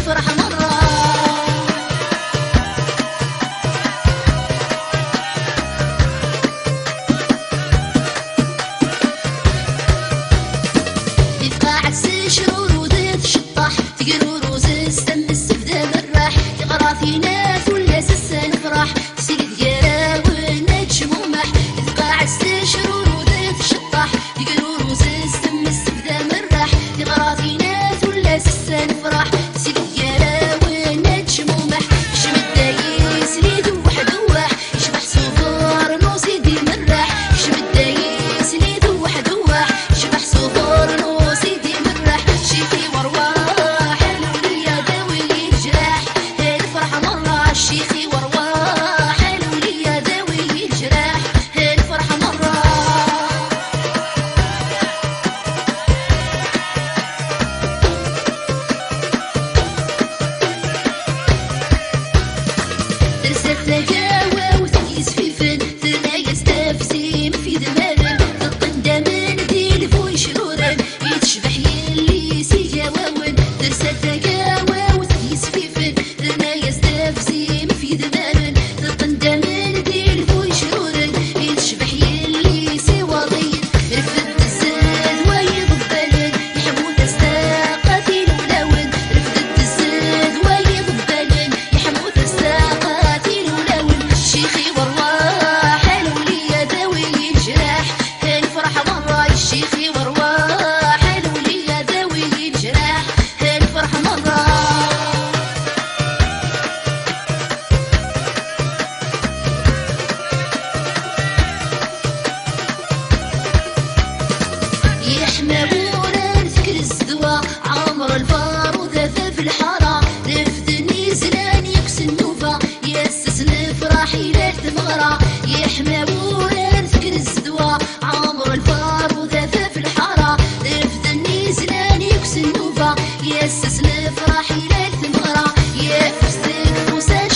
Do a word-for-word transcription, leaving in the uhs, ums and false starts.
Ferḥ merra. Di tqaɛet tecrurud tceṭṭaḥ, tegruruz s tmes tebda merraḥ, tiɣratin tullas s nefraḥ, tesrid gar-awen ad tecmumeḥ. Di tqaɛet tecrurud tceṭṭaḥ, tegruruz s tmes tebda merraḥ, tiɣratin tullas s nefraḥ, tesrid gar-awen ad tecmumeḥ. Cmedda yisli d uweḥd uwaḥ, yecbeḥ s uḍar n usidi merraḥ. Cmedda yisli d uweḥd uwaḥ, yecbeḥ s uḍar n usidi merraḥ. Ccix-iw rwaḥ, a lewliya dawi-yi leǧraḥ, a lferḥ merra. Ccix-iw rwaḥ, a lewliya dawi-yi leǧraḥ, a lferḥ merra. Tersa tagawawt yesfifen, terna-yas tafzimt idmaren, teqqen-d aman di lbu yecruren, i tecbeḥ yelli-s igawawen. Tersa tagawawt yesfifen, terna-yas tafzimt idmaren, teqqen-d aman di lbu yecruren, i tecbeḥ yelli-s iwaḍiyen. Refdet zzed wa iḍebbalen, yeḥmu tastaqqat ilulawen. Refdet zzed wa iḍebbalen, yeḥmu tastaqqat ilulawen. Ccix-iw rwaḥ, a lewliya dawi-yi leǧraḥ, a lferḥ merra. Ccix-iw rwaḥ, a lewliya dawi-yi leǧraḥ, a lferḥ merra. Yeḥma wurar tekker zzedwa, ɛmer lbarud afaf lḥara, refden izlan yekkes nnuba, yas-s lefraḥ ilal tmeɣra. Yeḥma wurar tekker zzedwa, ɛmer lbarud afaf lḥara, refden izlan yekkes nnuba, yas-s lefraḥ ilal tmeɣra. Yafes deg ufus ad